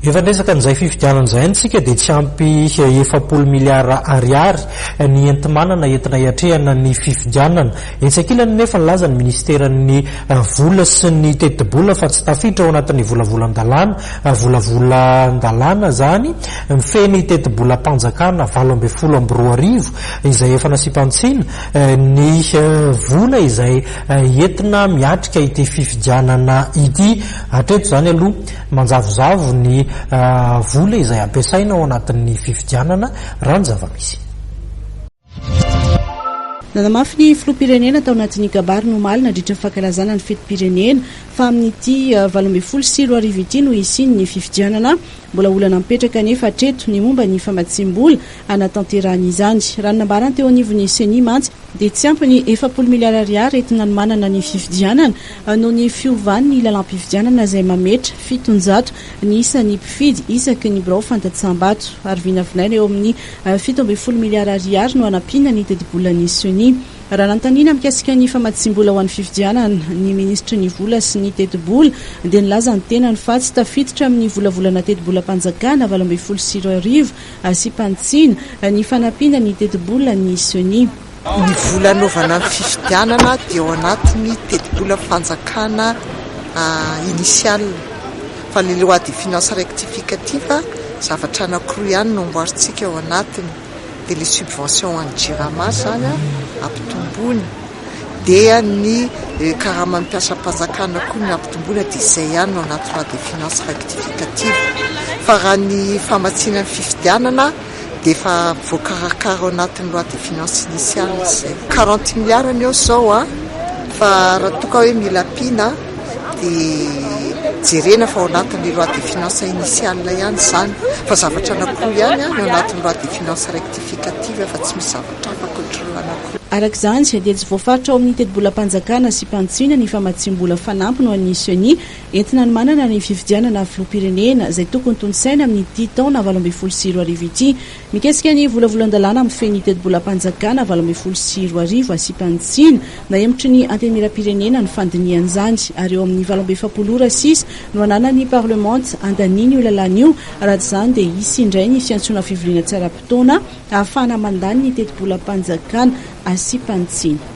Efa niresaka an'izay fifidianana izay ihany isika dia tsy ampy 40 miliara ariary ny enti-manana entina hiatrehana ny fifidianana. Etsy ankilany anefa nilaza ny minisiteran'ny vola sy ny tetibola fa tsy tafiditra ao anatin'ny volavolan-dalàna, volavolan-dalàna izany, mifehy ny tetibolam-panjakana 2018 izay efa nasiam-panitsiana ny vola izay entina miatrika ity fifidianana ity. Hatreto izany aloha manjavozavo ny vola izay ampiasaina ao anatin'ny fifidianana raha ny zava-misy. Nanamafy ny filoham-pirenena tao anatin'ny kabariny omaly nandritra ny fankalazana ny fetim-pirenena fa amin'ity 2018 ity no hisian'ny fifidianana. Mbola olana mipetraka anefa hatreto ny momba ny famatsiam-bola hanatanterahana izany. Raha ny nambarany teo anivon'ny Ceni mantsy dia tsy ampy ny 40 miliara ariary entina hanomanana ny fifidianana noho ny fiovan'ny lalàm-pifidianana izay mametra 700 ny isan'ny mpifidy isaky ny birao fandatsaham-bato ary vinavinaina eo amin'ny 17 miliara ariary no hanampiana ny tetibolan'ny Ceni. Raha nanontaniana mikasika ny famatsiam-bola ho an'ny fifidianana ny minisitry ny vola sy ny tetibola dia nilaza ny tenany fa tsy tafiditra amin'ny volavolana tetibolam-panjakana 2018 Asiam-panitsiana ny fanampiana ny tetibolan'ny Ceni. Ny vola anaovana ny fifidianana dia ao anatin'ny tetibola fanjakana initial fa le loi de finance rectificative zavatra anakiroa ihany no amboarintsika ao anatiny dia le subvention ho an'ny jirama zany ampitomboina dia ny karaman'ny mpiasam-panjakana koa no nampitomboina dia izay ihany no anaty loi de finances rectificative fa raha ny famatsiana ny fifidianana dia efa voakarakara ao anatin'ny loi de finances initiale izay. Quarante milliards ny eo izao an, fa raha toa ka hoe mila ampiana dia jerena fa ao anatin'ny loi de finances initiale ihany izany fa zavatra anankiroa ihany ny ao anatin'ny loi de finances rectificative fa tsy misy zavatra hafa ankoatra ireo anankiroa. Araka izany, dia tsy voafaritra ao amin'ny tetibolam-panjakana sy mpantsina ny famatsiam-bola fanampiny ho an'ny Ceni entina hanomanana ny fifidianana filoham-pirenena izay tokony tontosaina amin'ity taona 2018 ity. Mikasika ny volavolan-dalàna mifehy ny tetibolam-panjakana 2018 asiam-panitsiana, nahemotry ny Antenimierampirenena ny fandinihana izany ary eo amin'ny 48 ora sisa no ananan'ny parlemanta handaniana io lalàna io, raha tsy izany dia hisy indray ny fiantsoana fivoriana tsy ara-potoana ahafahana mandany ny tetibolam-panjakana asiam-panitsiana.